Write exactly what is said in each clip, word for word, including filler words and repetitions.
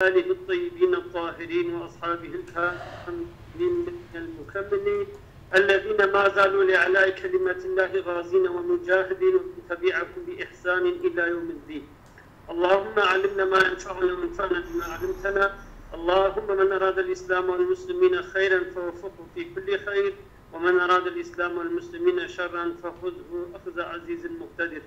آله الطيبين الطاهرين وأصحابه الكاملين المكملين الذين ما زالوا لإعلاء كلمة الله غازين ومجاهدين ومن تبعهم بإحسان إلى يوم الدين. اللهم علمنا ما ينفعنا وانفعنا بما علمتنا. اللهم من أراد الإسلام والمسلمين خيرا فوفقه في كل خير، ومن أراد الإسلام والمسلمين شرا فخذه أخذ عزيز مقتدر.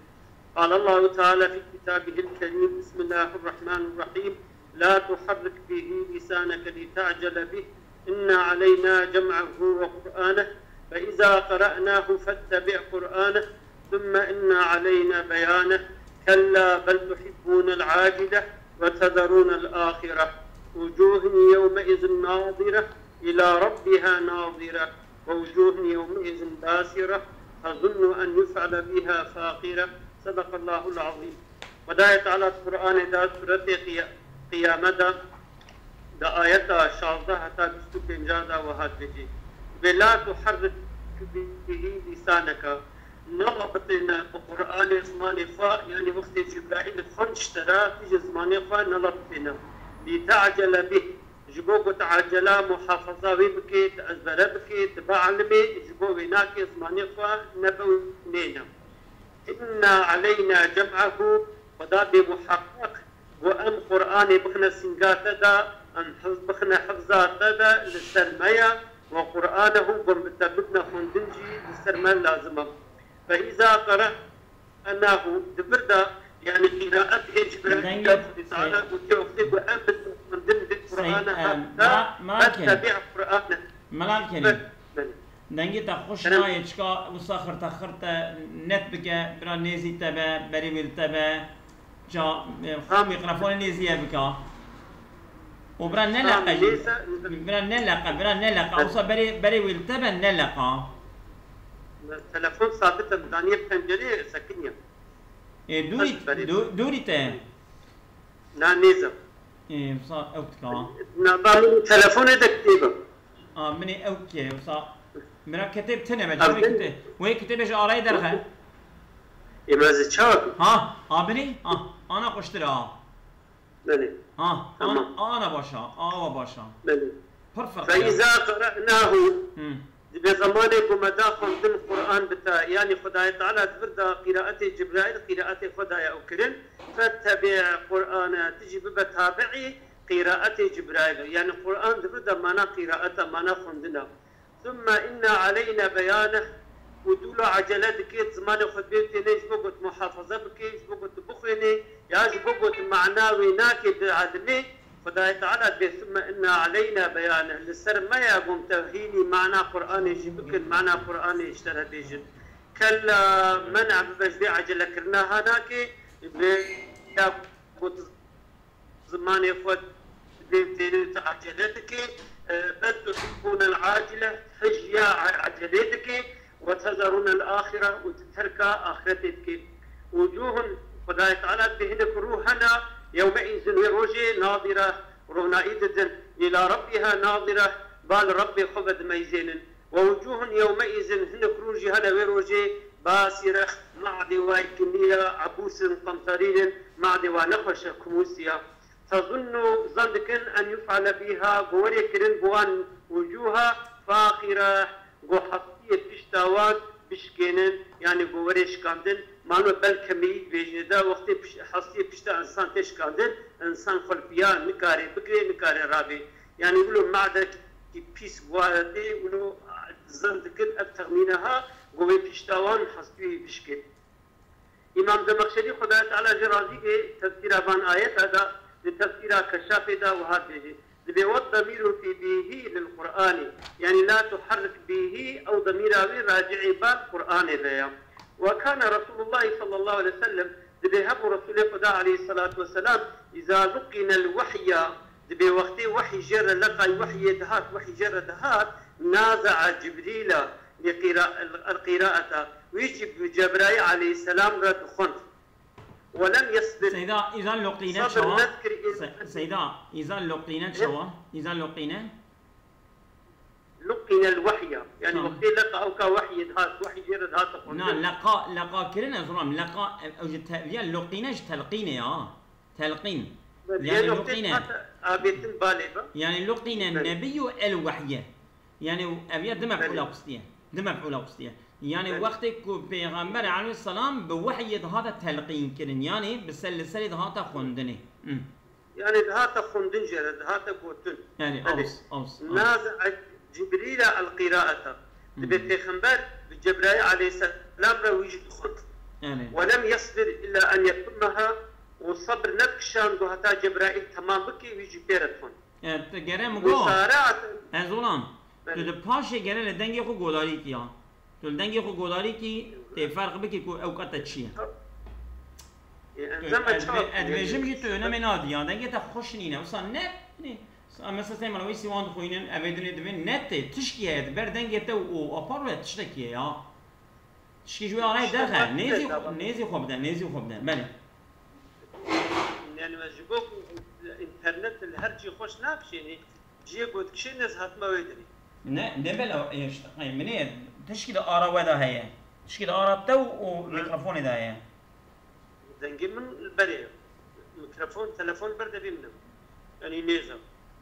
قال الله تعالى في كتابه الكريم: بسم الله الرحمن الرحيم: لا تحرك به لسانك لتعجل به، إن علينا جمعه وقرآنه، فإذا قرأناه فاتبع قرآنه، ثم إن علينا بيانه، كلا بل تحبون العاجلة وتذرون الآخرة، وجوه يومئذ ناضرة إلى ربها ناظرة، ووجوه يومئذ باسرة، تظن أن يفعل بها فاقرة. صدق الله العظيم. Xwedayê Teala di Qur'anê de suretê Qiya-, Qiyame de, di ayeta şazdeh heta bîst û pênc de wiha dibêjî: "Ve la tuharrik bihi lisaneke." Nelebitêne bi Qur'anê zimanê xwe, yanî wextê Cibraîl xwend ji te re, tu ji zimanê xwe nelebitêne. Li te'cele bih, ji bo ku tu acela muhafaza wê bikê, tu ezbere bikê, tu bielmê, ji bo wê nakê zimanê xwe nebe û nêne. Inna aleyna cem'ahu, Xweda bê muheqeq ku em Qur'anê bixine sînga te de, em hifz-, bixine hifza te de li ser me ye, we Qur'anehu, ku em bi te bidine xwendin jî li ser me lazim e. Fe îza qere'nahu, di vir de, yanî qîraet ê Cibraîl Dengê de Xwedê Teala gotiye, wextê ku em bi te xwendin vê Qur'ana hat te, fettebî Qur'ane. Meral Kerîm. Belê. Dengê te xweş nayê, çika wisa xirte xirte net bike, bira nêzî te be, berî wî li te be, ca, e, xwe mîkrofonê nêzî ye bika. Û bira neleqe jî. Bira neleqe, bira neleqe. Wisa berê, berê wî li te be neleqa. Telefon sabit e, daniye pencereyê sekiniye. E, dûrî, dû-, dûrî te. Na nêza. Ê, wisa ew tika. Na ba min telefonê de kitêb e. A, min ê ew ke, wisa. Mira kitêb tine me, cevê kitêb. Wê kitêbê ji arayê derxe. Ê, me zî çawa kir? Ha, ha, binî? Ha, ana xweştir a. Belê. Ha, tamam. Ana, ana baş a, awa baş a. Belê. Pir ferq e. Fe îza qere'nahu. Hı. Dibê zemanê ku me da xwendin Quran bi te, yanî Xwedayê Teala di vir de qîraetê Cibraîl, qîraetê xwe daye ew kirin, fettebi' Qur'ane, tu jî bibe tabi'î qîraetê Cibraîl. Yanî Quran di vir de mana qîraet e, mana xwendin e. Thumme inne aleyne beyaneh, û tu lo ecele dikê, zimanê xwe dibê têne ji bo ku tu muhafaza bikê, ji bo ku tu bixwênê, ya ji bo ku tu mana wê nakê bielmê, Xwedayê Teala dibê, "Thumme inne aleyna beyaneh." Li ser me ye, ku em te hînî mana Qur'anê jî bikin, mana Qur'anê ji te re bêjin. Kella, men'a bibe ji vê ecelekirina ha nake, vê ya ku tu zimanê xwe dibê têne tu ecele dikê, e, bel tuhibbûnel acile, hej ya ecelê dikê, "Ve tezerûnel axire", û tu terka axretê dikê. Wucûhun, Xwedayê Teala dibê hinek rû hene, yewmeîzin, wê rojê, nadire, ronayî didin, îla Rebbîha nadire, ba li Rebbê xwe ve dimeyzênin. Ve wucûhun yewmeîzin, hinek rû jî hene wê rojê, basire, madê wa yê kinî ye, ebûsin, qemterîn in, madê wa nexweş e, kumûsî ye. Tezunnu, zan dikin, en yuf'ale bîha, ku werê kirin bi wan wucûha, faqîre, ku hestiyê pişta wan bişkênin, yanî ku werê şikandin. Malûm e, belkemî dibêjine de, wextê piş-, hestiyê pişta însan tê şikandin, însan xwe li piya nikare bigirê, nikare rabê. Yanî wilo madekî pîs bi wan re tê, wilo zan dikin ev texmîne ha, ku wê pişta wan hestiyê bişkên. Îmam Zemexşerî, Xwedayê Teala jê razî bê, tefsîra van ayeta de, di tefsîra Keşafê de wiha dibêje: Dibê, "Weddemîru fî bîhî lil Qur'anî", yanî la tuharrik bîhî, ew demîra wî raci'ê ba Qur'anê ve ye. "Ve kane Resûlullahî sallallahu aleyhi ve sellem", dibê hebû Resûlê Xweda aleyhisselatu vesselam, "îza luqînel wehya", dibê wextê wehî jê re, leqay wehyê dihat, wehî jê re dihat, "naza'a Cibrîla li qîra-, el qîraata", wî jî bi Cebraîl aleyhisselam re dixwend. Welem yesbir. Seyda, îza luqîne çawa? Se-, Seyda, îza luqîne çawa? Îza luqîne? Luqînel wehya. Yanî wextê leqa ewka wehyê dihat, wehyê jê re dihat xwendin. Na, leqa, leqa kirin ez ram, leqa, ew ji te-, ya luqîne ji telqînê ya. Telqîn. Belê, Yani ya noktê Luqîne. Hata avêtin balê be. Yani Luqîne Belê. Nebiyyu el wehye. Yani ev ya di mef'ula Belê. Xustiye. Di mef'ula xustiye. Yani Belê. Wextê ku Pêxember aleyhisselam bi wehyê dihate telqîn kirin. Yani bi ser li serê dihate xwendinê. Hı. Yani dihate xwendin jê re, dihate gotin. Yani Belê. Aus, aus, aus. Nazi'a Cibrîla el-qiraata. Dibê Hmm. Pêxember bi Cebraîl aleyhisselam re wî jî dixwend. Yani. Ve lem yesbir illa en yetimmeha, û sebr nedikişand ku heta Cebraîl temam bike, wî jî pê re dixwend. E, tu gere min got. Musaraten. Ez olam. Tu Belê. Li paşê gere li dengê xwe godarî kî ya. Tu li dengê xwe godarî kî tê ferq bikî ku ew qete çi ye. E, Tu, encama ez çawa dibê-, ez dibêjim jî tu önemê nadî ya. Dengê te xweş nîne. Wisa ne, ne. Sa-, mesela Seyman wî sîwan dixwînin, evê dinê dibê ne tê. Tişkî heye, di ber dengê te û, û apar ve tiştekî ye ya. Tişkî ji wê arayê derxe. Nêzî xwe, nêzî xwe bide, nêzî xwe bide. Belê. Yani ez ji bo ku înternet li her cî xweş nakişênî, ciyê ku dikişêne ez hatime wê dirê. Ne, ne bela, e, işte, hey, min ê, tişkî de ara we de heye. Tişkî de ara te û, û Ha. Mîkrofonê de heye. Dengê min li berê ye. Mikrofon, telefon li ber devê min e. Yanî nêza.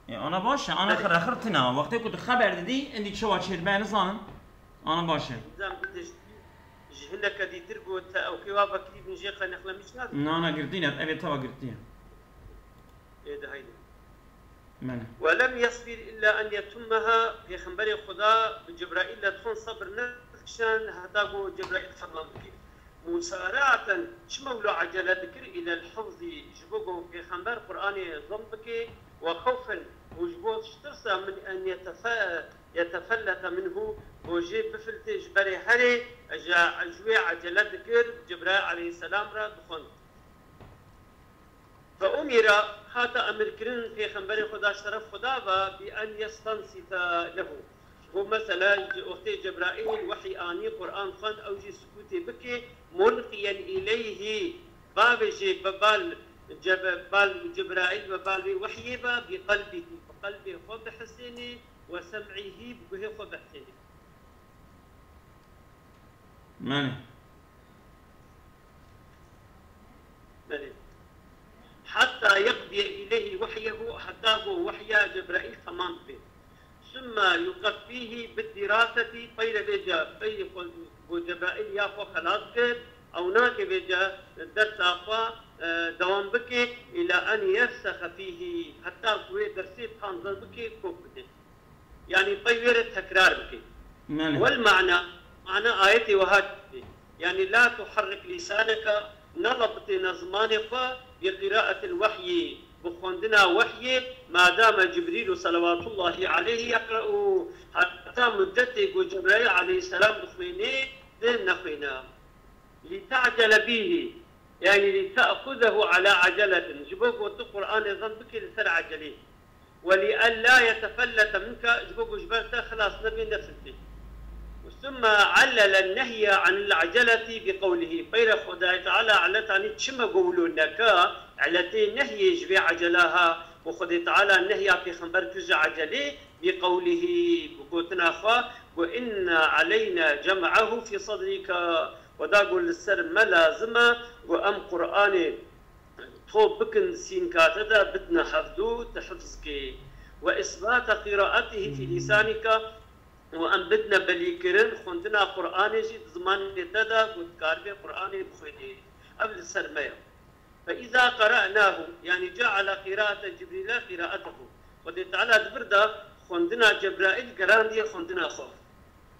E, ana baş e, ana Belê. Xir, xir tine. Wextê ku tu xeber didî, endî çawa çêdibe nizanim. Ana baş e. Nizam bide ji, ji hineke dîtir got te ew kê wa vekirî bin jê qeynexlemî çi nadî? Na, na, girtî ne, ev ê teva girtî ye. Ê de haydi. Belê. Ve lem yesbir illa en yetummeha, Pêxemberê Xuda bi Cebraîl re dixwend sebir nedikişand heta ku Cebraîl temam bike. Musaraten, çima wilo ecele dikir, îlel hifzî, ji bo ku Pêxember Qur'anê zin bike, ve xewfen, û ji bo tirsa min en yetefe-, yetefellete minhu, ku jê bifiltê ji berê herê, ji, ji wê ecele dikir, Cebraîl aleyhisselam re dixwend. Fe umira, hate emirkirin Pêxemberê Xuda şeref Xuda ve bi en yestansite lehu. Got mesela ji wextê Cebraîl wehî anî Qur'an xwend ew jî sukûtê bike, mulqiyen îleyhî, bavêjê bi bal Ceb-, bal Cebraîl ve bal wê wehyê ve bi qelbihî, bi qelbê xwe bihisênê, ve sem'ihî, bi guhê xwe bihisênê. Belê. Belê. Hatta yeqdiye ileyhi wahyehu, heta ku wahya Cebraîl temam bibe. Sümme yuqeffîhi bid diraseti, peyre vêca pey xwe ku Cebraîl ya xwe xelas kir, ew nake vêca dersa xwe, e, dewam bike, ila en yersexe fîhi, heta ku wê dersê tam zin bike, kop bide. Yanî pey wê re tekrar bike. Belê. Wel mana, mana ayetê wiha dibê. Yanî la tuharrik lîsaneke, nelebitêne zimanê xwe, bi qiraatil wehyî, bi xwendina wehyê, ma dame Cibrîlu selawatullahî aleyhî yeqre'u, heta mudetê ku Cebraîl aleyhisselam dixwênê, tu nexwêne. Li te'cele bîhî, yanî li te'xuzehu ala eceletin, ji bo ku tu Qur'anê zin bikî li ser ecelê. Ve li ella yetefellete minke, ji bo ku ji ber te xilas nebe, nefiltê. Sümme allele nehye anil eceleti bi qewlihî. Peyre Xwedayê Teala elet anî çima ku wilo neke, eletê nehyê ji vê ecela ha. Û Xwedê Teala nehya Pêxember kir ji ecelê, bi qewlihî, bi gotina xwe, got, inne aleyna cem'ehu fî sedrîke, Xweda got, li ser me lazim e, got, em Qur'anê top bikin sînka te de, bidine hevdû, tu hifz kê. Ve îsbata qîraetihî fî lîsanîke, û em bidine belîkirin xwendina Qur'anê jî di zimanê te de, got, dikaribe Qur'anê bixwênî. Ev li ser me ye. Fe îza qere'nâhu, yanî ce'ele qîraete Cibrîle qîraetehu. Xwedê Teala di vir de xwendina Cebraîl gerandiye xwendina xwe.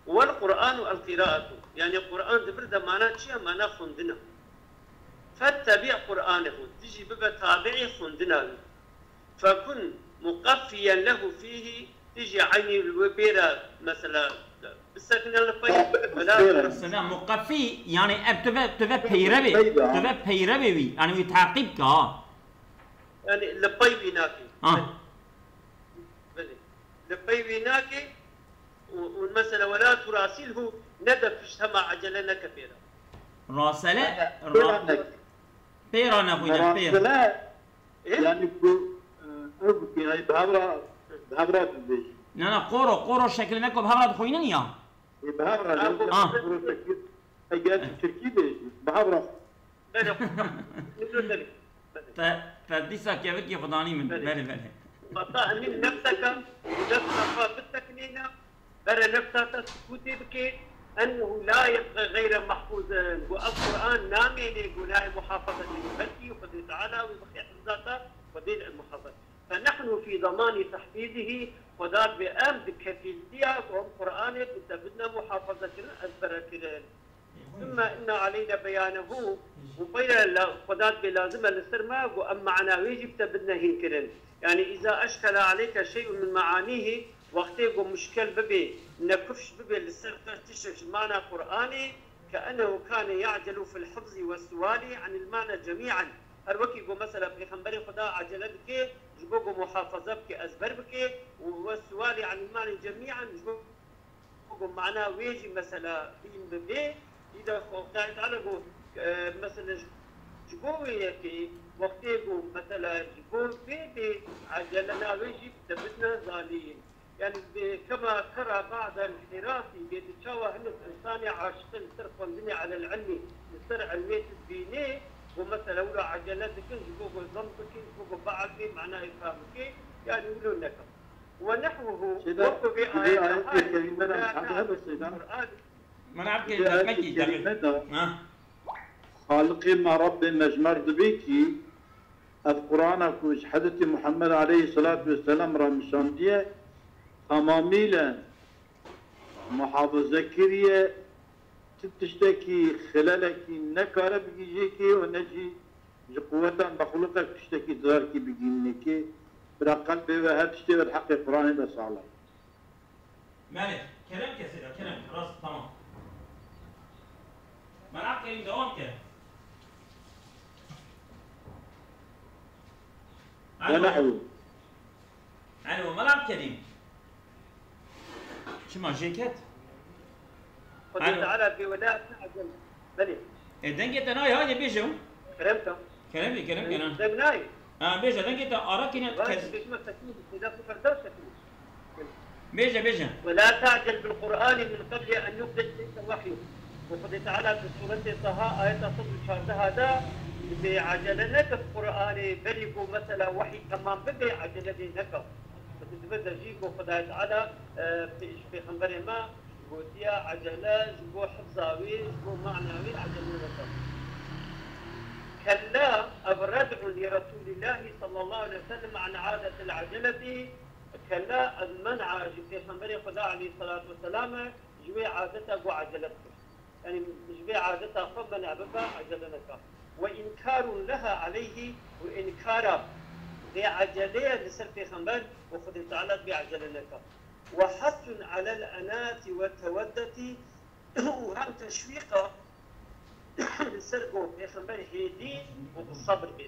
Wel Qur'anu el qîraetu. Yanî Qur'an di vir de mana çi ye? Mana xwendin e. Fettebi' Qur'anehu. Tu jî bibe tabi'ê xwendina wî. Fekun muqeffiyen lehu fîhî, tu jî eynî li wê pê re, mesela, bisekine li pey, wela Sena muqeffî, yani ev tu ve, tu ve peyrevê, tu ve peyrevê wî, yani wî taqîb ke ha. Yani li pey wî nakê. Ha. Belê. Li pey wî nakê û, û mesela wela turasilhu, ne de pişt hema ecele neke pê re. Rasele, ra-, pê re nexwîne, pê re. Ê? Yani ku, e, ev bikî, hey, bi hev re, bi hev re dibêjin. Na, na, qoro, qoro şekilî ne ku bi hev re dixwînin ya. Ê, bi hev re, ha, ne, qoro şekil, eger tu tirkî bêjî, bi hev re. Belê, belê. Te, te dîsa kevikî xudanî min. Belê. Belê, belê. Xata emîn nefseke, nefsa xwe bisekinêne, bere nefsa te sukûtê bike, ennehu la yebxe geyre mahfuzin. Got, ev Quran namêne got layê muhafazekirî, belkî Xwedê Teala wê bixê hifza te, Xwedê li muhafaza. Fe nehnu fî zemanî tehfîzihî, Xweda dibê em di kefîltiya ku em Quranê bi te bidine muhafazekirin, ezberekirin. Sümme inne aleyne beyanehu, û peyre la-, Xweda dibê lazim e li ser me ku em mana wê jî bi te bidine hînkirin. Yanî, îza eşkele aleyke şey'un min meanîhî, wextê ku muşkel bibe, nekufş bibe li ser te tiştek ji mana Qur'anê, ke ennehu kane ya'celu fil hifzî we sualî anil mana cemî'an. Her wekî ku mesela Pêxemberê Xweda acele dike, ji bo ku muhafaza bike, ezber bike, û we sualî anil mana cemî'an, ji bo ku mana wê jî mesela hîn bibe, îda Xwedayê Teala got, e, mesela ji, ji bo wê yekê wextê ku mesela ji bo vê bê ecelena wê jî te bidine zanîn. Yani bê kema tera ba'del hirasî bê tu çawa hinek insanê aşiqin li ser xwendinê elel ilmî, li ser ilmê tu dibînê, ku mesela wilo ecele dikin, ji bo ku zem bikin, ji bo ku bielmê, manayê fam bike, yani wilo nekin. Ve nehvuhu, Seyda, wekû vê ayeta kerîme de hebe Seyda. Qur'an. Mana bi kerîme de. Ha. Xaliqê me, Rabbê me ji me re dibê kî ev Qur'ana ku ji Hezretî Muhammed aleyhisselatu vesselam re nişandiye, tamamîle muhafaze kiriye, ti tiştekî xilelekî nekare bigihîje kê û ne jî ji quwetan mexlûqek tiştekî zirarkî bigihîne kê. Bira qelbê we her tiştê we di heqê Qur'anê de sax e. Belê, kerem ke Seyda, kerem ke, rast, tamam. Merak Kerîm, devam ke. Alo. Alo, Merak Kerîm. Çima jê ket? Xwedê Alo. Teala dibê we la ta'cel. Belê. E, dengê te nayê, haydi bêje. Kerem ke. Kerem bê, kerem ke, na. Deng nayê. Ha, bêje, dengê te ara kine. Vay, kes- bêjime sekîn, seyda ku ferda sekîn. Bêje, bêje. Ve la ta'cel bil Qur'ani min qebli en yuqde ileyke wahyu. Û Xwedê Teala di Sûretê Taha ayeta sed û çardeh de dibê acele neke bi Qur'anê, berî ku mesela wehî temam bibe, acele lê neke. Bi dibe de jî ku Xwedayê Teala, e, pê-, ji Pêxemberê me gotiye, ecele ji bo hifza wî, ji bo mana wî ecele neke. Kella, ev red'un li Resûlîllahî sallallahu aleyhi ve sellem an adetil eceleti. Kella, ev men'a ji Pêxemberê Xweda aleyhisselatu vesselam e, ji wê adeta ku ecele bike. Yani ji vê adeta xwe mena bibe, ecele neke. Ve inkarun leha aleyhî, û inkara vê eceleyê li ser Pêxember û Xwedê Teala dibê ecele neke. Ve hasun alel enati ve teweddeti, û hem teşwîqa li ser ku Pêxember hêdî û bi sebr bê.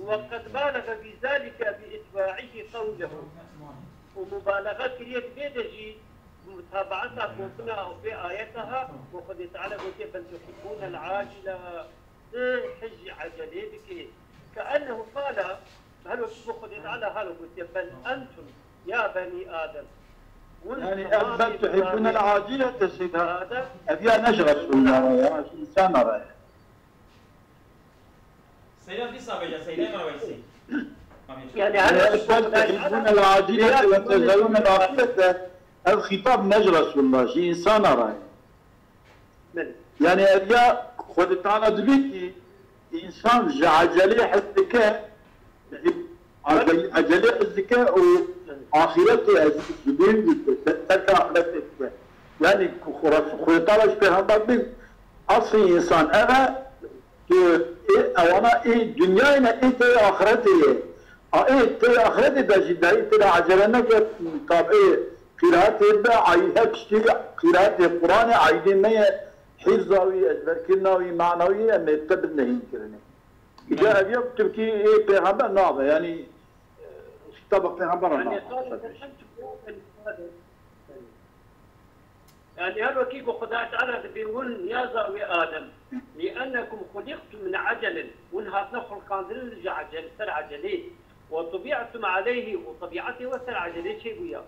Ve qed balexe fî zalike bi itba'ihî qewlehu. Û mubalexe kiriye di vê de jî, mutabaeta gotina ew vê ayeta ha, ku Xwedê Teala gotiye, "Bel tuhibbûnel acile", tu hej jî ecelê dikê. Ke ennehu qala, helo ku Xwedê Teala helo gotiye, "Bel entum ya benî Adem." Hûn Yani, ev "Bel tuhibbûnel acile" te Seyda, Adem, ev ya ne ji Resulullah re ya, ji insana re ye. Seyda dîsa bêje, Seyda Merweysi. Yani, Yani, helo ev "Bel tuhibbûnel acile ve tezerûnel ahirete", ev xîtab ne ji Resulullah, ji insana re ye. Belê. Yani, ev ya Xwedê Teala dibê ki insan ji ecelê hez dike, ji ece-, ecelê hez dike û axiretê ez ji bîr dike, te-, terka axiretê dike. Yani, ku Xweda, Xwedê Teala ji Pêxember dibê, aslî insan ev e, tu ê, ewana ê dinyayê ne, ê tê axiretê ye. A ê tê axiretê de jî dayî tê de ecele neke, tabê qîraetê be, ayî her tiştî qîraetê Qur'anê aîdê me ye, hîfza wî, ezberkirina wî, mana wî, em ê te bidine hînkirinê. Îca Belê. ev ya Tirkî ê pêxember nabe, yanî, e, xîtaba pêxember Yani, nabe. Yani, her wekî ku Xwedayê Teala dibê hûn niyaza wê Adem, "Li ennekum xuliqtum min ecelen", hûn hatine xulqandin ji ecel-, ser ecelê, "Ve tubi'tum aleyhi", û tebiatê we ser ecelê çêbûya.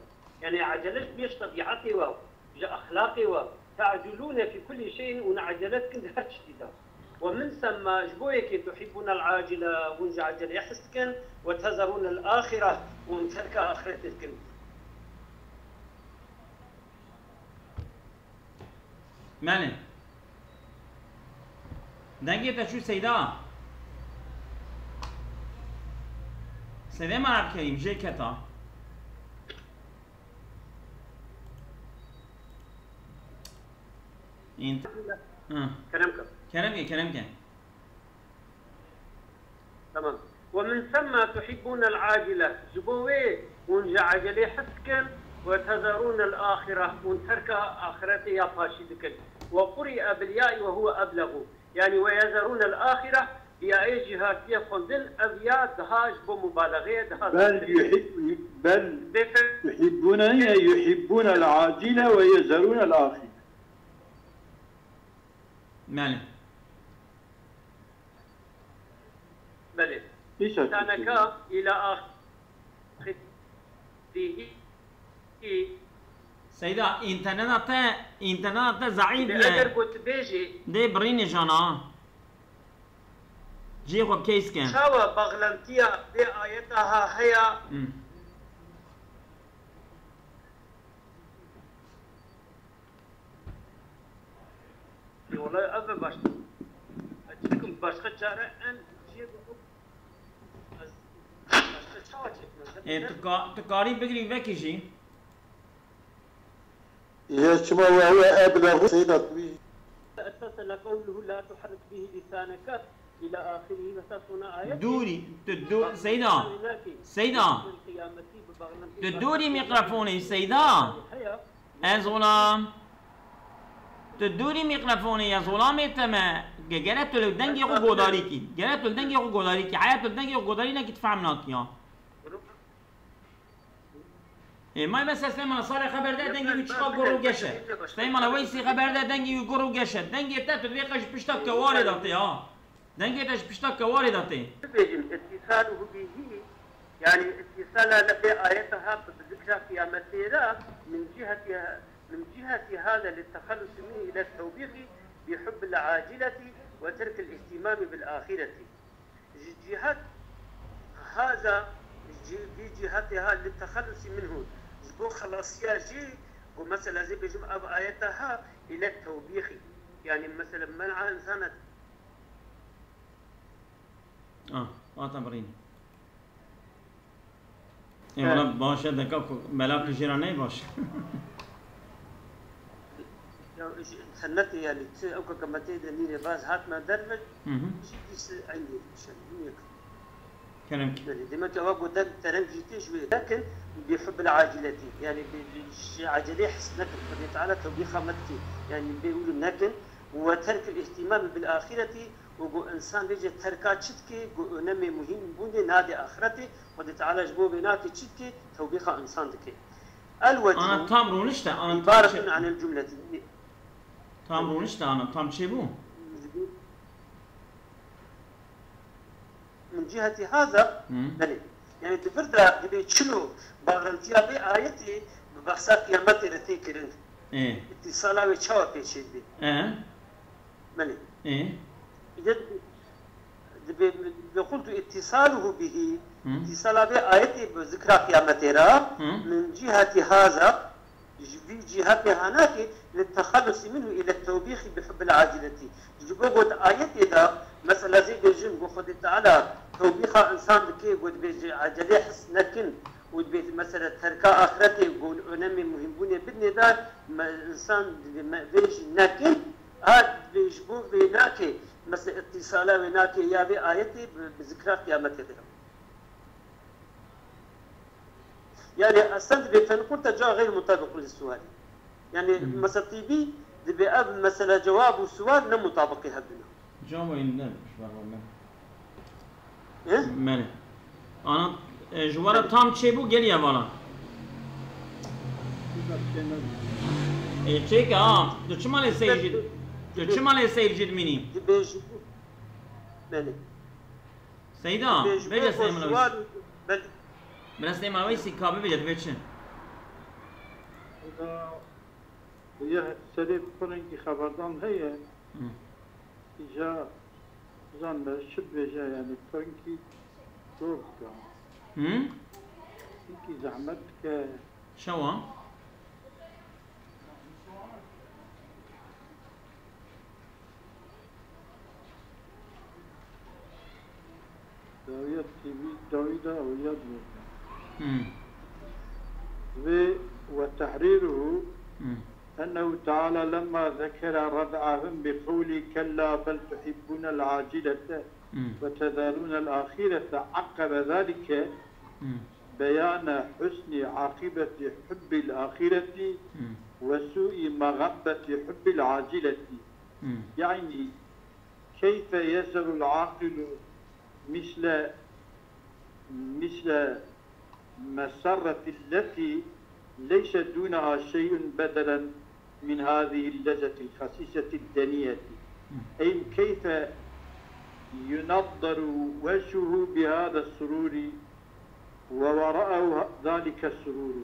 Yani ecele ji mêj tebiatê we, ji exlaqê we, "Te'culûne fî kullî şey'in", hûn ecele dikin di her tiştî de. ومن ثم، ji bo yekê تحبون العاجلة, hûn ji ecelê hez dikin, وتذرون الآخرة, hûn terka axretê dikin. Belê. Dengê te çû Seyda. Seyda Meral Kerîm, jê keta. Int-, hı. Kerem ke. Kerem ke, kerem ke. Tamam. ومن ثم تحبون العاجلة. Ji bo wê hûn ji ecelê hez dikin, وتذرون الآخرة, hûn terka axiretê ya paşî dikin. وقرئ بالياء وهو أبلغ. Yani ويذرون الآخرة, bi yayê jî hatiye xwendin, ev ya daha ji bo mubalaxê ye, daha بل zêdetir e. يحب-، بل Bêfe- يحبون، يحبون العاجلة ويذرون الآخرة. Belê. Belê. Îsa لسانك إلى آخره. Seyda, înterneta te, înterneta te zeîf Lê ye. Eger ku tu bêjî Dê birînê jana. Cihê xwe bi keys ke. Çawa baxlentiya vê ayeta ha heye? Hmm. Ê, wela ev e baş. Çikim başqa çare en cihê bu. Ez başqa çawa çêkim? Ê, tu ka-, tu karî bigirî vekî jî. Ya çima we we ebleğu Seyda tu wî. أساسا لقوله لا تحرك به لسانك إلى آخره. Esas ona ayet. Dûrî, tu dû-, Seyda. Seyda. Kıyameti bi bağlantı Tu dûrî mîkrofonê, Seyda. Haya. Ez olam. Tu dûrî mîkrofonê ya zolamê te me. Ge-, gere tu li dengê xwe godarî kî. Gere tu li dengê xwe godarî kî. Heya tu li dengê xwe godarî nekî tu fehm nakî ya. Ê, may me Seslêmana, salê xeber de dengê wî çiqa gur û geş e. Seslêmana Weysî xeber de dengê wî gur û geş e. Dengê te tu divê qe ji pişta kewarê de tê ha. Dengê te ji pişta kewarê de tê. Bibêjin اتصاله به, yani اتصالا li vê ayeta ha bi, bi zikra qiyametê re, من جهة، من جهة هذا للتخلص منه إلى التوبيخ بحب العاجلة وترك الاهتمام بالآخرة. Ji cihet haza, ji vî cihetê ha, للتخلص منه, ji bo xelasiya jî, ku mesela zê bêjim ev ayeta ha, إلى التوبيخ. Yani mesela منع insana. Ah, hata birîn. Ê, wela baş e, deka ku melakê jê re neyê baş. Ya, ji internetê, yani, ti ew ke me tê de nînê baz hatime derve, Hı hı. Jî dîs eynî şen, niyek. Kerem ki. Yani, demek ki ewa goten terem jî tê ji wê nekin, bi hubbil aciletî. Yani, bi, bi, ji ecelê his nekin. Xwedê Teala tewbîxa me dikê. Yani, bê wilo nekin. Ve terkil ihtimami bil axireti, û ku insan bêje terka çi dike, ku önemê muhîm bûnê nade axiretê, Xwedê Teala ji bo vê nake çi dike, tewbîxa insan dike. El wecî Ana tam rûnişte, ana tam ibaretun çi-, anil cumleti. Tam rûnişte, ana tam çêbû? Min ciheti haza, Hı. belê. Yani di vir de dibê çilo bağlantiya vê ayetê bi behsa qiyametê re tê kirin. Ê. Îtîsala wê çawa pêşê dibe? Ê. Belê. Ê. Îde dibe, dibe qultu îtîsaluhu bihî, Hı. îtîsala vê ayetê bi zikra qiyametê re, Hı. min ciheti haza, ji vî cîhetê hanakê, li texelusi minhu île tewbîxî bi hubbil acileti. Ji bo got ayetê de, mesela zê bêjin, got Xwedê Teala tewbîxa insan dike, got dibê ji ecelê his nekin û dibê mesela terka axretê, got önemê muhimbûnê bidinê de, me, insan dibê me vê jî nekin, ha dibê ji bo vê nake, mesela îtîsala wê nake ya vê ayetê bi, bi zikra qiyametê de. Yani, eslen dibê fenqulta ca xeyr mutabiq li sualî. Yani, Hmm. mesela tîbî dibê ev mesela cewab û sual ne mutabiqî hev dina. Cama yeniden, şu var, var, He? Mene. Ana, e, ji wara tam çêbû geliye bala. E, çêke, ha, tu çima lê seyirci, tu çima lê seyirci dimînî? Dibê ji bo, belê. Seyda, bêje Seyda Mela. Bila Seyda Mela Weysî ka bibêje, dibê çi? Seyda, ya serê pirengî xeberdan heye. Hı. Îca Zan be çi bêje, yani, pinkî zor dike. Hı? Pinkî zehmet dike. Şewa? Dawiya T V, dawî da ew ya diyor. Hı. Ve, ve tahriruhu, Hı. أنه تعالى لما ذكر ردعهم بقوله: "كلا بل تحبون العاجلة مم. وتذرون الآخرة"، عقب ذلك مم. بيان حسن عاقبة حب الآخرة مم. وسوء مغبة حب العاجلة. مم. يعني، كيف يزر العاقل مثل، مثل مسرة التي ليس دونها شيء بدلا من هذه اللذة الخسيسة الدنية. أي كيف ينضر وجهه بهذا السرور ووراءه ذلك السرور.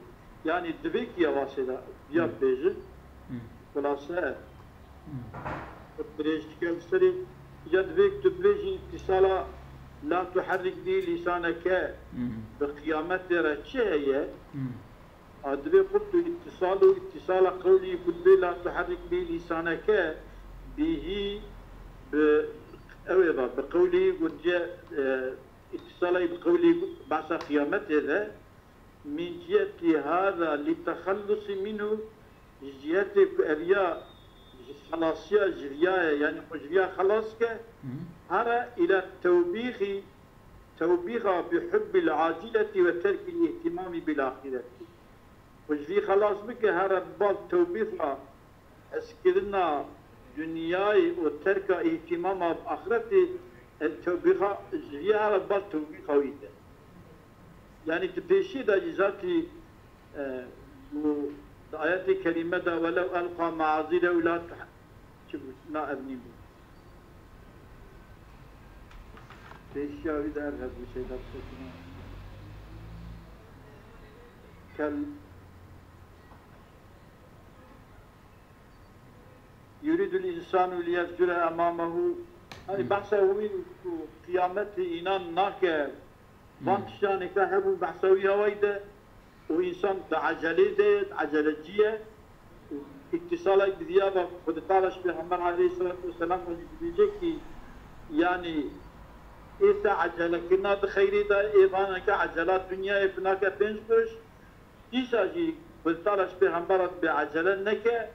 Yani divê ki ya vasê de ya Hı. bêjin, Hı. xulase Hı. Dirêj dike li serê. Ya divê tu bêjî îtisala "la tuherrik bî lîsaneke" Hı. bi qiyametê re çi heye? Hı. A, divê xwe tu îtisal û îtisala qewlî ku divê "la tuherrik bî lîsaneke" bîhî bi ew ê ve, bi qewlî gotiye, e, îtisala bi qewlî behsa qiyametê de, "min ciheti hada li texellusi minhu", ji cihetê ku ev ya ji xelasiya ji viya ye, yani xwe ji viya xelas ke, Hı. "hara ila tewbîxî, tewbîxa bi hubbil acileti ve terkil ihtimami bil axireti." Xwe ji vî xelas bike, here bal tewbîxa hezkirina dinyayê û terka îhtîmama bi axretê, e, tewbîxa ji vî here bal tewbîxa wî de. Yani di pêşî de jî zatî, e, bu di ayetê kerîme de "welev elqa meazîrehu la tuh-", çi bû? Na, ev nî bû. Pêşiya wî de her hebû şeyda bisekine. Kel Yuridul insanu liyefcure emamehu. Hani Hmm. behsa wî ku qiyametê înan nake, van Hmm. tiştanê ke hebû behsa wî hawayî de, û însan di ecelê de ye, di ecelecî ye. Îtîsalek bi viya ve Xwedê Teala ji Pêxember aleyhisselatu vesselam re jî dibêje ki, yanî ê te ecelekirina di xeyrê de, ê vaneke ecela dinyayê bi nake pênc kuş, Dîsa jî Xwedê Teala ji pêxembera dibê ecele neke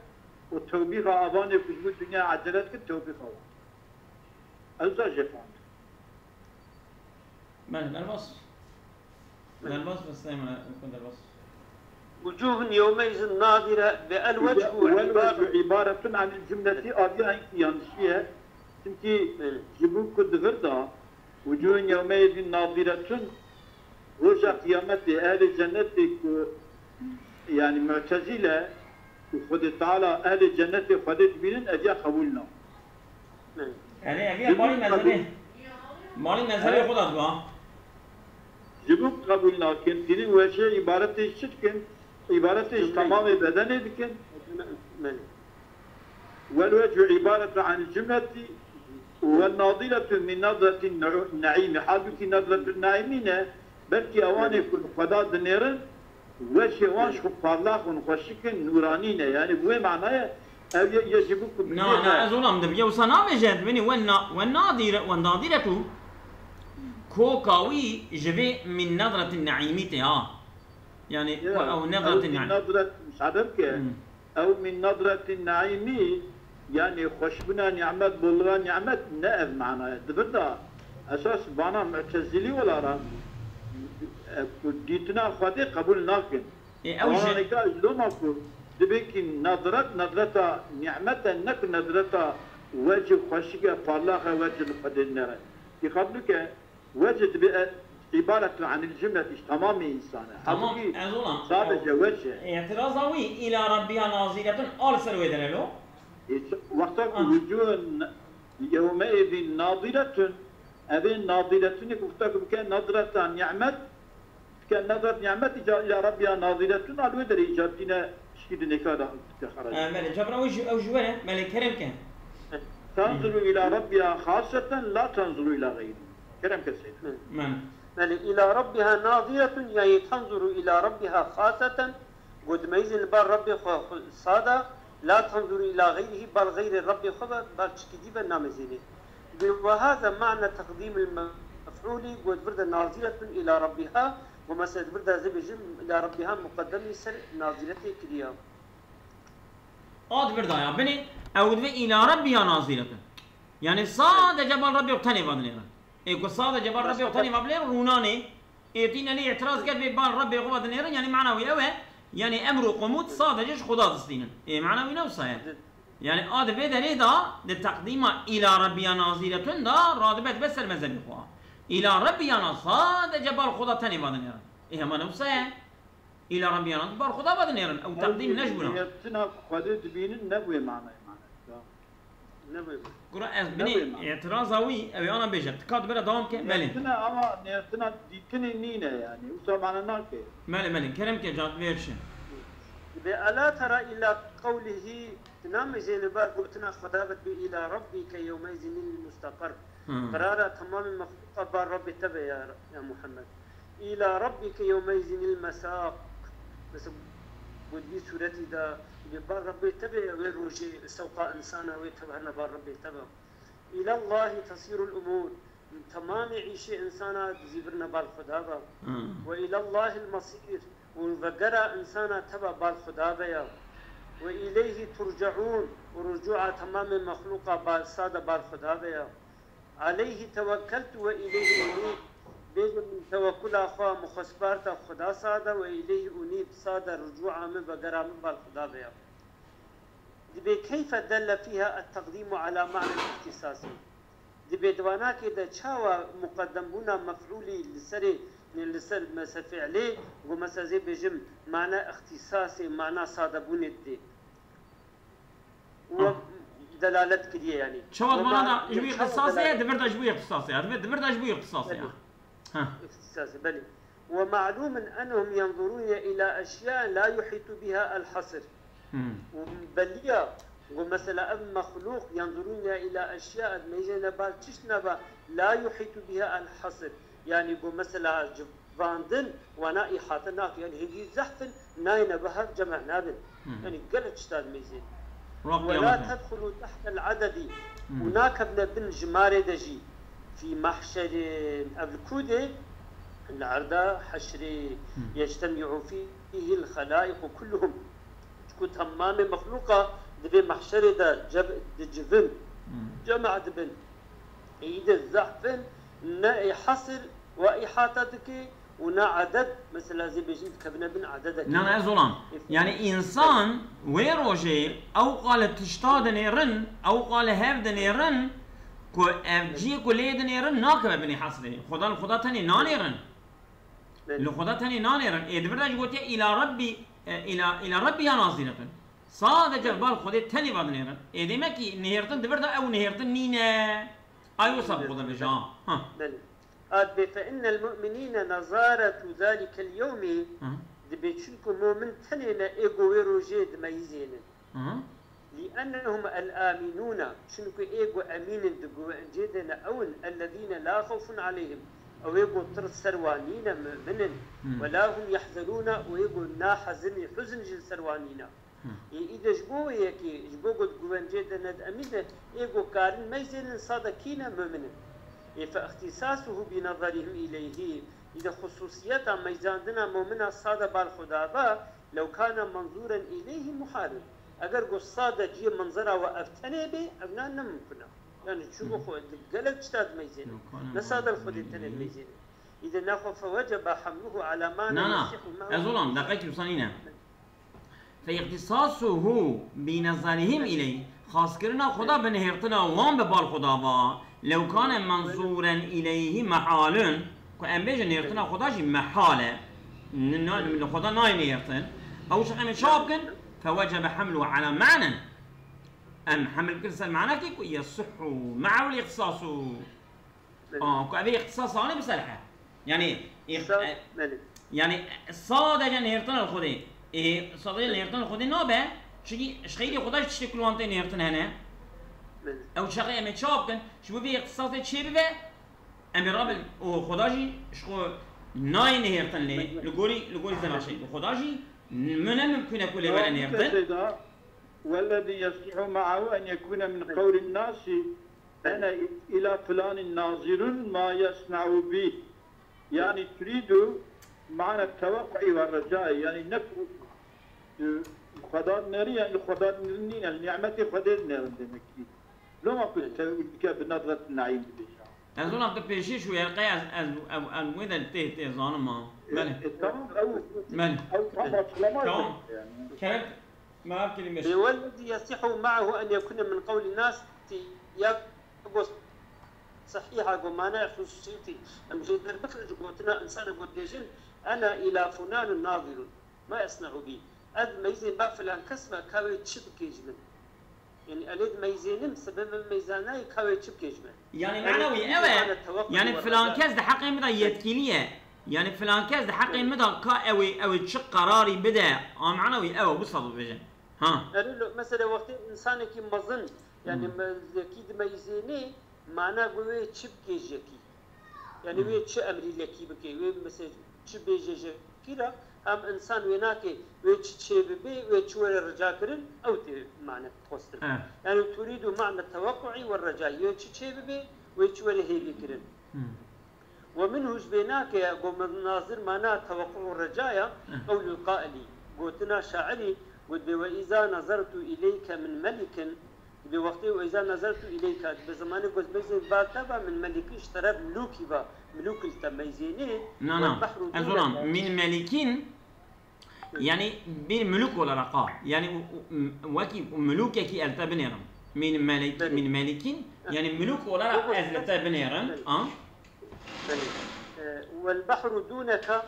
û tewbîxa avanê ku ji bo dinya ecele dikin, tewbîxa wan. Ew za jê fam. Belê, derbas. Belê. Derbas, bi Sileyman, xwe derbas. Wucuhun yewmeizin nadire ve el Îca, wecbu wel wecbu îbaretun anil cumleti, aviya hinkî yanlişî ye. Çimkî Belê. ji bo ku di vir de Wucuhun yewmeizin nadiretun, roja qiyametê ehlê cennetê ku, yani Mu'tezile û Xwedê Teala ehlê cennetê Xwedê dibînin, ev ya qebûl nakin. Erê, ev ya malî mezhebê, malî mezhebê xwe de diba. Ji bo qebûl nakin, dînin wecê îbaretê ji çi dikin? Îbaretê ji temamê bedenê dikin. Belê. Wel wecbu îbaretu anil cumleti û wen nadiretu min nadretin ne'îmî. Halbûkî nadretu ne'îmî ne, belkî ewanê ku li Xweda dinêrin, weşê wan ji xwe parlax in, xweşik in, nûranî ne. Yani bi wê manayê ev ye, ye ji bo ku Na, na, ez olam dibê wisa nabêje, dibênî wen na-, wen nadire-, wen nadiretu koka wî ji vê min nadretin ne'îmî tê ha. Yani, Ya, ew ew nadretin min yani. nadret, müsaade bike. Hmm. Ew min nadretin naîmî, yani xweşbûna nimet, bolluğa nimet, ne ev manaya. Di vir de esas bana Mu'tezilî olarak, e, ku dîtina Xwedê qebûl nakin. E, ew ji Ewaneka ji loma ku dibê ki nadret, nadreta nimet e, ne ku nadreta wecî xweşik e, parlax e, wecî li Xwedê nere. Dîqat bike, Wece dibê, e, îbaretun anil cumleti, ji tamamê însan e. Tamam, Halbûkî ez olam. sadece wec e. Îtiraza wî, îla Rabbiha naziretun, al ser wê derê lo. E, wexta ku Ah. wucuhun yewmeizin nadiretun, evê nadiretunê ku wexta ku bike nadreta nimet, bike nadret nimet, îca îla Rabbiha naziretun, al wê derê îca dîne şikî dinêka da dike xeraj. E, belê, cabra wî ji, ew ji were, belê, kerem ke. تنظر إلى ربها خاصة لا تنظر إلى غيره. Kerem ke Seyda. Belê, ila rabbiha naziretun, yani tanzuru ila rabbiha xaseten, got meyzin li bar Rabbê xwe, xwe sada, la tanzuru ila gayrihi, bar xeyrê Rabbê xwe ve, bar çikî dî ve namezênê. Bi ve haza ma'na teqdîmil mef'ulî, got vir de naziretun ila rabbiha, got mesela vir de ez ê bêjim ila rabbiha muqeddemî ser naziretê kiriya. A di vir de ya binê, ew divê ila rabbiha naziretun. Yani sadece bar Rabbê xwe tenê ve dinêrin. Ê ku sadece bar Rabbê xwe tenê ve binêrin, rûnanê. Ê tîne lê îtiraz ket bê bar Rabbê xwe ve dinêrin, yani mana wî ew e. Yani emr û qomût sadece ji Xuda distînin. Ê mana wî ne wisa ye. Yani a di vê derê de, di teqdîma ila rabbiha naziretun de radibe dibe ser mezhebê xwe. Ila rabbiha na sadece bar Xuda tenê ve dinêrin. Ê hema ne wisa ye. Îla Rabbiyana bar Xuda ve dinêrin. Ew teqdîm ne ji bûna. Nêrtina Xwedê dibînin ne bûyê manayê manayê. Ne bûyê. Kura ez binê îtiraza wî, ew ê ana bêje. Tika dibere dewam ke. Belê. Nêrtina ama nêrtina dîtinê nîne yani. Wisa mane nake. Belê, belê. Kerem ke can vêr çi. Dibê ela tera îla qewlihî, tu namêzê li bar gotina Xweda ve dibê îla rabbike yewmeyzinil mustaqer. Qirara temamê mexluqa bar Rabbê te be ya, ya Muhammed. Îla rabbike yewmeyzinil mesaq. Mesela, got vî sûretî de, dibê bar Rabbê te be ya wê rojê, sewqa insana wê tevherine bar Rabbê te be. Îlallahi tesîrul umûr. Temamê îşê insana dizîvirine bar Xuda be. Ve îlallahil mesîr. Û vegera insana teva bar Xuda be ya. Ve îleyhî turceûn. Û rucûa temamê mexluqa bar, sada bar Xuda be ya. Aleyhî tewekkeltu ve îleyhî unîb. Bêje min tewekkula xwe, min xwe sparta Xuda sada ve îleyhî unîb, sada rucûa min, vegera min bar Xuda be ya. Dibê keyfe delle fîha et-teqdîmu ala ma'nel îhtîsasî. Dibê di wanakê de çawa muqeddembûna mef'ûlî li serê, li ser mese fi'lê, ku mese zê bêjim, mana îxtîsasê, mana sadebûnê didê. We delalet kiriye yani. Çawa di vana de ji bo îxtisasê ye, di vir de ji bo îxtisasê ye. Di vir de ji bo îxtisasê ye. Ha. Îxtisasê, belê. Ve ma'lumun ennehum yanzurune ila eşya la yuhitu biha el-hasr. Û belliya, ku mesela ev mexlûq yanzurune ila eşya, ez meyzêne bar çişt nava la yuhitu biha el-hasr. Yani ku mesela civandin wana îhate nake. Yani hingî zehf in, nayêne bi hev cemeh nabin. Yani gelek tişta dimeyzên. Ve la tedxulu tehtel adedi. Û nakevne bin jimarê de jî. Fî mahşerin, ev li ku dê? Li erda heşrê. Yectemi'u fîhil xelaiqu kulluhum. Çku temamê mexlûqa di vê mahşerê de cev-, dicivin. Cemeh dibin. Ê î de zehf in, ne ê hesr wa îhata dike û ne eded, mesela zê bêjin dikevine bin ededekê. Na, na, ez olam. Yani însan wê rojê ew qale tişta dinêrin, ew qale hev dinêrin ku ev ciyê ku lê dinêrin nakeve binê hesrê. Xudan, Xuda tenê nanêrin. Li Xuda tenê nanêrin. Ê di vir de jî gotiye îla Rabbî, e, îla, îla Rabbî ya nazîretin. Sadece bar Xwedê tenê ve dinêrin. Ê demek ki nihêrtin di vir de ew nihêrtin nîne. Ay wisa bi xwe de bêje, ha. Ha. Belê. Ad bê fe innel mu'minîne nezaretu zalikel yewmî. Hı. Dibê çunku mu'min tenê ne ê ku wê rojê dimeyizênin. Hı. Li ennehum el-amînûne, çunku ê ku emîn in di guvencê de ne ew in, ellezîne la xewfun aleyhim, ew ê ku tirs ser wan nîne, mu'min in, Hı. Ve la hum yehzenûne, û ê ku na hezinî, huzn jî li ser wan nîne. Hı. Ê, î de ji bo wê yekê, ji bo ku di guvencê de ne di emîn de, ê ku karin meyzênin sada kî ne, mu'min in. Ê fe îxtîsasuhu bi nezerihim îleyhî, î de xususiyeta meyzandina mu'mina sada bar Xuda ve, Lew kana menzûren îleyhî muhalun. Eger ku sade cihê menzera we ev tenê bê, ev na ne mimkun e. Yani çi bi xwe di gelek tişta dimeyzêne. Ne sade li Xwedê tenê dimeyzêne. Îde naxwe fewecebe hemluhu ala ma Na, na. Ez olam, deqekî wisa nîne. Fe îxtisasuhu bi nezarihim îleyh. Xaskirina Xuda bi nihêrtina wan bi bar Xuda va. Lew kane menzûren îleyhî mehalun, ku em bêjin nihêrtina Xuda jî mehal e, n-, n-, li Xuda nayê nihêrtin, ew çi em ê çawa bikin? Fewecebe hemlu ala ma'nen. Em hemil bikin ser manekê ku yesihhu ma'hu l-îxtisasu. Belê. Aa, ku ev ê îxtisas anî biselhe. Yani, îx-, Sa-, e, belê. Yani, sadece nihêrtina li Xwedê. Ê, sadece nihêrtina li Xwedê nabe, çunkî ji xeyrê Xweda jî tiştê ku li wan tê nihêrtin hene. Ew çaxê em ê çawa bikin? Ji bo vê îxtisasê çêbibe, em ê rabin û Xweda jî ji xwe nayê nihêrtin lê. Li gorî, li gorî Zemaxşerî. Û Xweda jî ne mimkun e ku lê were nihêrtin. Mesela, والذي يصلح معه أن يكون من قول الناس أنا إلى فلان ناظر ما يصنع بي. Yani turidu mana tewekkuî ve recayê. Yani ne ku, e, Xweda dinêrî, yani li Xweda dinêrin nîne, li nîmetê Xwedê dinêrin demek ki. Loma ku tewil dike bi nedret naîm dibêje. Ez ona tu pêşî şu yerqe ez, ez, ez, ez wê de tê, tê zanim ha. E, Belê. E, tamam, ew, Belê. Ew tam açıklama Tamam. Yani. Kerem, Merak kirin beş. Lê والذي يصح معه أن يكون من قول الناس ya go sehîha go manaya xusûsîtî. Em jê derbixirin ji gotina insana go dibêjin, "Ena îla fulanun nazirun. Ma esne'u bî." Ez meyzên ba filan kes me, ka wê çi bike ji min? Yani, elê dimeyzênim, sebebê meyzanayê ka wê çi bike ji min? Yani, Elê manewî, ew e. Mana tewekkul Yani, ve filan reza. Kes di heqê min de yetkilî ye. Yani, filan kes di heqê Evet. Min de ka ew ê, ew ê çi qerarî bide, a manewî ew e, wisa dibêje. Ha. Erê lo, mesela wextê insanekî mezin, yani Hmm. me-, yekî dimeyzênê, mana ku wê çi bikê ji yekî? Yani Hmm. Wê çi emrî lekî bikê? Wê mesela çi bêje ji yekî re? Hem insan wê nake, wê çi çê bibê, wê çi were rica kirin, ew tê mane xwestir. Evet. Yani turidu ma'ne tewekkuî ve recayî. Wê çi çê bibê, wê çi were hêvî kirin. Hmm. Ve minhu ji vê nake ya go nazir mana tewekku û reca ya, Hı. Qewlul qailî, gotina şairî, got bê, "Ve îza nazertu îleyke min melikin", dibê wextê "Ve îza nazertu îleyke", dibê zemanê got bêzê ba te va min melikin ji te re milûkî va, milûk li te meyzênê, Na, na. Wal behru Ez dûneke. Olam, min melikin, Hı. Yani bir mülük olarak ha. Yani u, u, m-, wekî u milûkekî el te binêrim. Min melek, Belê. Min melikin, Hı. yani mülük olarak Yok, ez li yok. te binêrim. Belê. Ha? Belê. E, "Wel behru dûneke",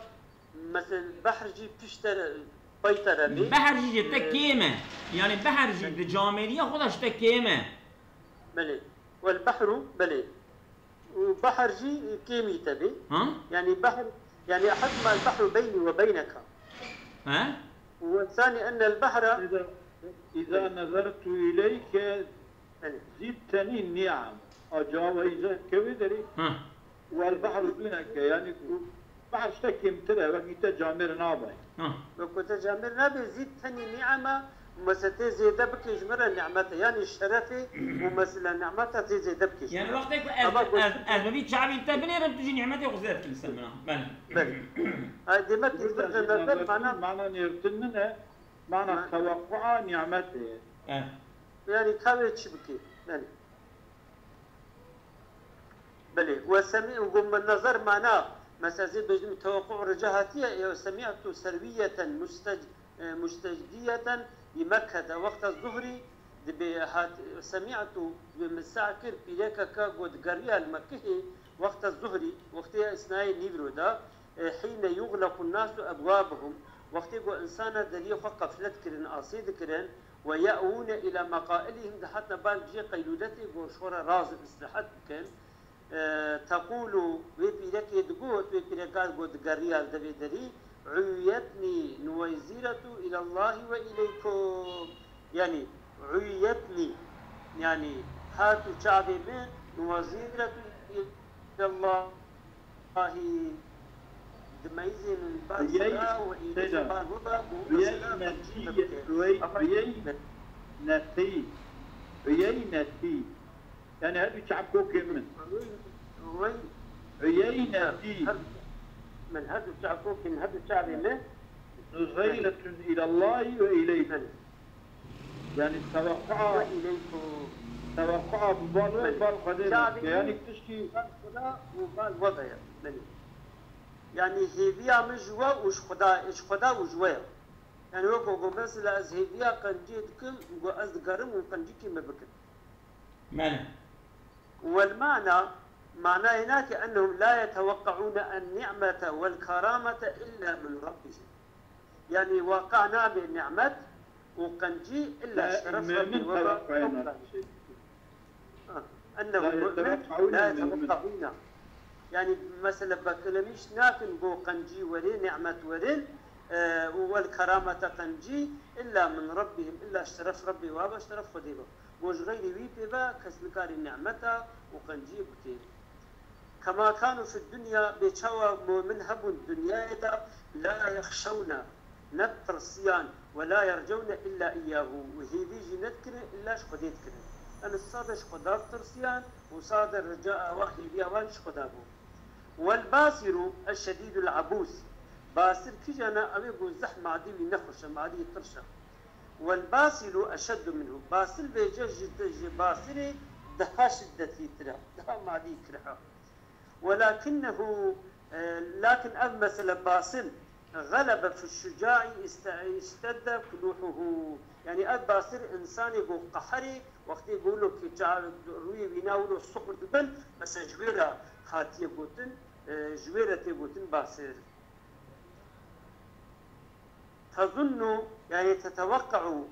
mesela behr jî pişt te re, pey te re bê. Behr jî ji te Ee, kêm e. Yani behr jî Belê. Di camêriya xwe de ji te kêm e. Belê. "Wel behru", belê. Û behr jî kêmî te bê. Ha? Yani behr, yani "Hesma el behru beynî ve beyneke". Ha? Ve sani ennel behra Îza, îza nezertu îleyke Belê. Zîdtenî nî'em. A cewaba îza kevê derî. Ha. Wel behru dûneke, yani ku behr ji te kêmtir e, wekî te camêr nabe. Ha. Wek ku te camêr nabe, zîdtenî nî'ema, mesela tê zêde bikê ji min re nîmet e. Yani şerefê û mesela nîmeta tê zêde bikê ji Yani min re. Wextê ku ez, Ama ez, gotin ez bi vî çavî te binêrim, tu jî nîmetê xwe zêde dikî li ser min a. Belê. Belê. Ay, demek ki Burada bir de nazar, nazar mana mana nêrtin min e, mana Ma- tewekkua nîmetê. Eh. Yani ka wê çi bikê? Belê. Belê. Ve semi-, û gum nazar mana, mesela zê bêjim tewekku rica hatiye, e, semi'tu serwiyeten mustec-, e, mustecdiyeten bi Mekkete wexta zuhrî dibê hat, semi'tu dibê min seh kir pîrekeke got geriya li Mekkehê wexta zuhrî, wextê ya isnayê nîvro de, e, hîne yuxlequ nasu ebwabuhum, wextê ku insana deriyê xwe qeflet kirin, asê dikirin, "Ve ye'ûne îlâ meqailihim", dihatine bar cihê qeylûletê ku ji xwe re raz û îstirahet bikin. E, teqûlu, wê pîrekê digot, wê pîreka digot digeriya li devê derî, "Uyyetnî nuweyzîretu îlallahî ve îleykum." Yani, uyyetnî, yani, hat û çavê min, nuweyzîretu îlallahî. Wahî di meyzên Uyey, Basra û Seyda. Îdî Basra û Uyey Basra netî, tefsîr bike. Uyey, Ama Uyey netî. Uyey netî. Yani her du çavkokên min. Uyey, Uyey, Uyey netî. Her, min her du çavkokên, her du çavê min. Nuzeyretun îlallahî ve îleykum. Min. Yani teveqqa, Ve ileykum. Teveqqa bi bal ve Belê. Bal Xwedê Çavê dike. Yani min tişkî bal Xweda û bal we ve ye. Belê. Yani hêviya min ji we û ji Xweda, ji Xweda û ji we ye. Yani wek ku mesela ez hêviya qenciyê dikim, ku ez digerim û qencikî min bikin. Belê. Wel mana, manayê nake ennehum la yeteweqqeûne en ni'mete wel karamete illa min Rabbihim. Yani waqe nabe nimet û qencî illa şeref Rabbî we ve. Ennehum mu'min la yeteweqqeûne. Yani mesela bekilemîş nakin go qencî werê, nimet werin, e, û wel keramete qencî illa min Rabbihim, illa şeref Rabbî we ve, şeref Xwedê ve. Go ji xeyrê wî pê ve kes nikarê nimeta û qenciyê bikê. Kema kanu fi dunya, bê çawa mumin hebûn dinyayê de, la yexşewne, ne ditirsiyan, we la yercewne illa iyyahu, û hêvî jî nedikirin illa ji Xwedê dikirin. Em sade ji Xweda ditirsiyan û sade rica wan, hêviya wan ji Xweda bû. Wel basiru eşşedîdul abûs. Basir kîjan e? Ew ê ku zeh madî wî nexweş e, madî tirş e. Wel basilu eşeddu minhu. Basil vêce ji, ji basirê daha şiddetîtir e, daha madî kirih e. Welakinnehu, e, lakin ev mesele basil, xelebe fi şucaî iste-, istedde kuluhuhu. Yani ev basir insanê ku qeherê, wextê ku wilo ki ça-, rûyê wîna wilo suxur dibin, mesela ji wê re hatiye gotin, e, ji wê re tê gotin basir. Tezunnu, yani teteweqqe'u,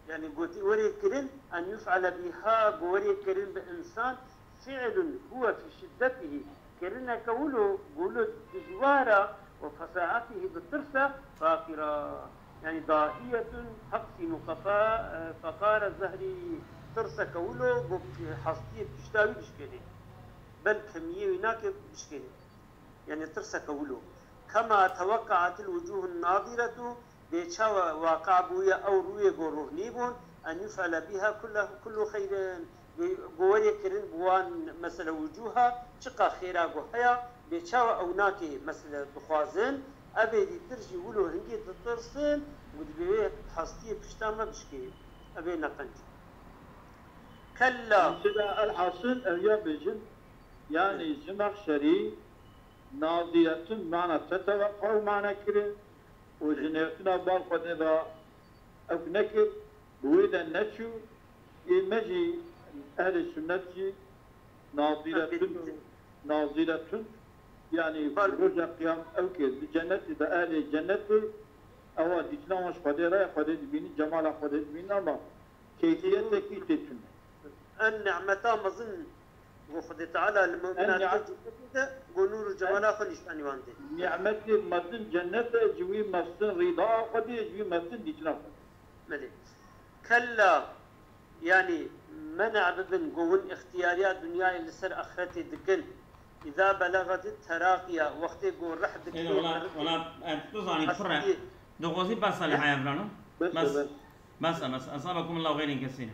yani gotî werê kirin, en yuf'ale biha, ku werê kirin bi insan, fi'lun huwe fi şiddetihi, kirineke wilo, ku wilo dijwar e, we fesaetihi, bi tirs e, fakira, yani dahiyetun, heqsînu qefa, e, feqara zehrî, tirseke wilo, ku hestiyê pişta wî dişkênê. Bel kemiyê wî nake bişkênê. Yani tirseke wilo. Kema teweqqe'atil wucuhun nadiretu, bê çawa waqe bûye ew rûyê ku ruhnî bûn, en yuf'ele biha kulle-, kullu xeyrin, ku werê kirin bi wan, mesela, wucuha, çiqa xêra ku heya, bê çawa ew nake, mesela, dixwazin, ev ê dîtir jî wilo hingê ditirsin, ku dibê wê hestiyê pişta me bişkê. Ev ê neqenc. Kella. Mesela, elhasil, ev ya bêjin, yani Zimaxşerî, nadiretun mana teteweqe'u mana kirin û ji nêrtina bal Xwedê ve ew nekir, bi wê de neçû, ê me jî ehlê sunnet jî nadiretun, nadiretun, yani roja qiyam ew kê di cennetê de, ehlê cennetê, ewa dîtina wan ji Xwedê re ye, Xwedê dibînin, cemala Xwedê dibînin, ama keyfiyetekî tê tune. En nimeta mezin ku Xwedê Teala li mu'minatê cihê de, ku nûr û cemala xwe nîşanî wan dê. Nimetê mezin cennet e, ji wî mezin rîda Xwedê, ji wî mezin dîtina Xwedê. Belê. Kella, yani, men'a bibin ku hûn îxtiyariya dinyayê li ser axretê dikin. Îza belaxet teraqiya, wextê ku rih dikine. Êno, wela, wela, em, tu zanî, pir e. Doxozî bes e li heyevran, no? Bes, bes. Bes e, bes. Esabekum Allahu xeyrên kesîr.